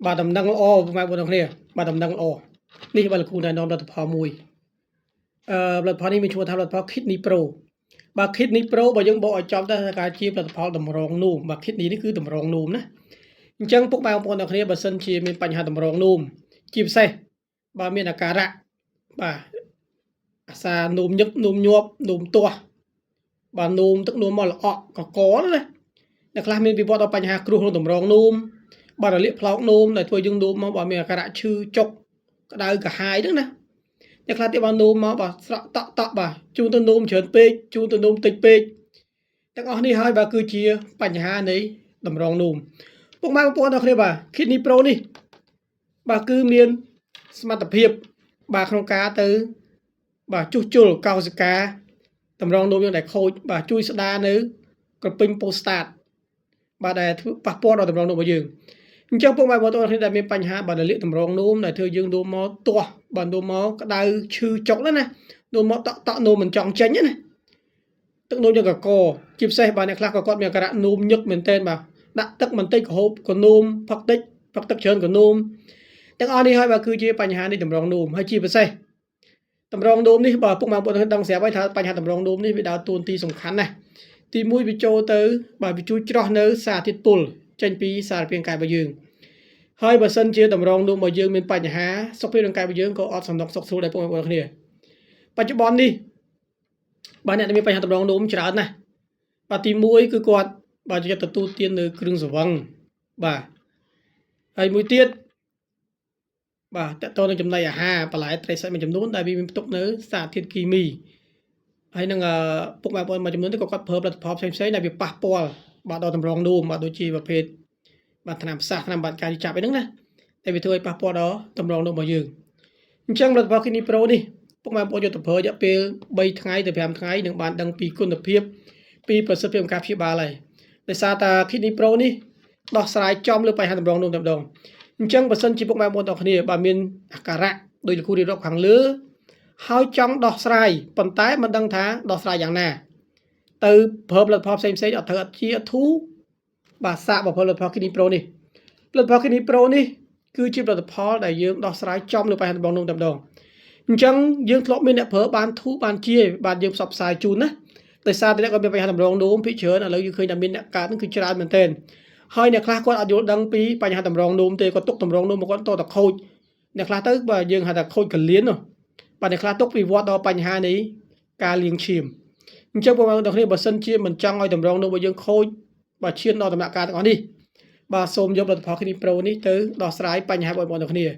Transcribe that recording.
បាទដំណឹងល្អពុកម៉ែបងប្អូនទាំងគ្នាបាទដំណឹងល្អនេះបាទលោកគ្រូណែនាំលទ្ធផលមួយអឺផលិតផលនេះមានឈ្មោះថាផលិតផល Kidney Pro បាទ Kidney Pro បើយើងបកឲ្យចំទៅថាការជាផលិតផលតម្រងនោមបាទ Kidney នេះគឺតម្រងនោមណាអញ្ចឹងពុកម៉ែបងប្អូនទាំងគ្នាបើសិនជាមានបញ្ហាតម្រងនោមជាពិសេសបាទមានអាការៈបាទអាសានោមញឹកនោមញាប់នោមទាស់បាទនោមទឹកនោមមកល្អក់កកណាអ្នកខ្លះមានវិវត្តដល់បញ្ហាគ្រោះក្នុងតម្រងនោមបាទរលាកផ្លោកនោមដែលធ្វើយើងនោមមកបាទមានអាការៈឈឺចុកក្តៅក្រហាយហ្នឹងណាអ្នកខ្លះទៀតបាទនោមមកបាទស្រក់តក់តក់បាទជូនទៅនោមច្រើនពេកជូនទៅនោមតិចពេកទាំងអស់នេះហើយបាទគឺជាបញ្ហានៃតម្រងនោមពុកម៉ែបងប្អូនទាំងគ្នាបាទ Kidney Pro នេះបាទគឺមានសមត្ថភាពបាទក្នុងការទៅបាទជួសជុលកោសិកាតម្រងនោមយើងដែលខូចបាទជួយស្ដារនៅក្រពេញប្រូស្តាតបាទដែលធ្វើប៉ះពាល់ដល់តម្រងនោមរបស់យើងអញ្ចឹងពុកម៉ែបងប្អូនគ្នាដែលមានបញ្ហាបាទរលាកតម្រងនោមដែលធ្វើយើងនោមមកទាស់បាទនោមមកក្តៅឈឺចុកណានោមមកតក់តក់នោមមិនចង់ចេញណាទឹកនោមយើងកកជាពិសេសបាទអ្នកខ្លះក៏គាត់មានអាការៈនោមញឹកមែនទែនបាទដាក់ទឹកបន្តិចក៏ហូបក៏នោមផឹកតិចផឹកទឹកច្រើនក៏នោមទាំងអស់នេះហើយបាទគឺជាបញ្ហានៃតម្រងនោមហើយជាពិសេសតម្រងនោមនេះបាទពុកម៉ែបងប្អូនដឹងស្រាប់ហើយថាបញ្ហាតម្រងនោមនេះវាដើរតួនាទីសំខាន់ណាស់ទីមួយវាចូលទៅបាទវាជួយច្រោះនៅសារធាតុពុលចេញពីសារពាង្គកាយរបស់យើងហើយបើសិនជាតម្រងនោមរបស់យើងមានបញ្ហាសុខភាពរាងកាយរបស់យើងក៏អត់សំណុកសុខស្រួលដែរពុកម៉ែបងប្អូនគ្នាបច្ចុប្បន្ននេះបាទអ្នកដែលមានបញ្ហាតម្រងនោមច្រើនណាស់បាទទី1គឺគាត់បាទចិត្តទទួលទាននៅគ្រឿងស្រវឹងបាទហើយមួយទៀតបាទតកតនឹងចំណីអាហារបន្លែត្រីសាច់មួយចំនួនដែលវាមានផ្ទុកនៅសារធាតុគីមីហើយនឹងពុកម៉ែបងប្អូនមួយចំនួនទៀតក៏គាត់ប្រើផលិតផលផ្សេងៗដែលវាប៉ះពាល់បាទដល់តម្រងនោមបាទដូចជាប្រភេទបាទថ្នាំផ្សះថ្នាំបាត់ការចាប់អីហ្នឹងណាតែវាធ្វើឲ្យប៉ះពាល់ដល់តម្រងនោមរបស់យើងអញ្ចឹងផលិតផល Kidney Pro នេះពុកម៉ែបងប្អូនយកទៅប្រើរយៈពេល3ថ្ងៃទៅ5ថ្ងៃនឹងបានដឹងពីគុណភាពពីប្រសិទ្ធភាពនៃការព្យាបាលហើយដោយសារតា Kidney Pro នេះដោះស្រាយចំលើបញ្ហាតម្រងនោមតែម្ដងអញ្ចឹងបើសិនជាពុកម៉ែបងប្អូនទាំងគ្នាបាទមានអាការៈដោយលោកគ្រូរៀបរាប់ខាងលើហើយចង់ដោះស្រាយប៉ុន្តែមិនដឹងថាដោះស្រាយយ៉ាងណាទៅប្រើផលិតផលផ្សេងផ្សេងអត់ត្រូវអត់ជាអត់ធូរបាទសាកបើផលិតផល Kidney Pro នេះផលិតផល Kidney Pro នេះគឺជាផលិតផលដែលយើងដោះស្រាយចំលើបញ្ហាតម្រងនោមតែម្ដងអញ្ចឹងយើងធ្លាប់មានអ្នកប្រើបានធូរបានជាបាទយើងផ្សព្វផ្សាយជូនណាដោយសារតែអ្នកគាត់មានបញ្ហាតម្រងនោមភាគច្រើនឥឡូវយើងឃើញថាមានអ្នកកើតនឹងគឺច្រើនមែនទែនហើយអ្នកខ្លះគាត់អត់យល់ដឹងពីបញ្ហាតម្រងនោមទេគាត់ទុកតម្រងនោមមកគាត់តតែខូចអ្នកខ្លះទៅបាទយើងហៅថាខូចកលៀននោះបាទអ្នកខ្លះទុកវិវត្តដល់បញ្ហានៃការលាងឈាមអញ្ចឹងបងប្អូនទាំងគ្នាបើសិនជាមិនចង់ឲ្យតម្រងនោមរបស់យើងខូចបាទឈានដល់ដំណាក់កាលទាំងអស់នេះបាទសូមយកផលិតផល Kidney Pro នេះទៅដោះស្រាយបញ្ហាបងប្អូនទាំងគ្នា។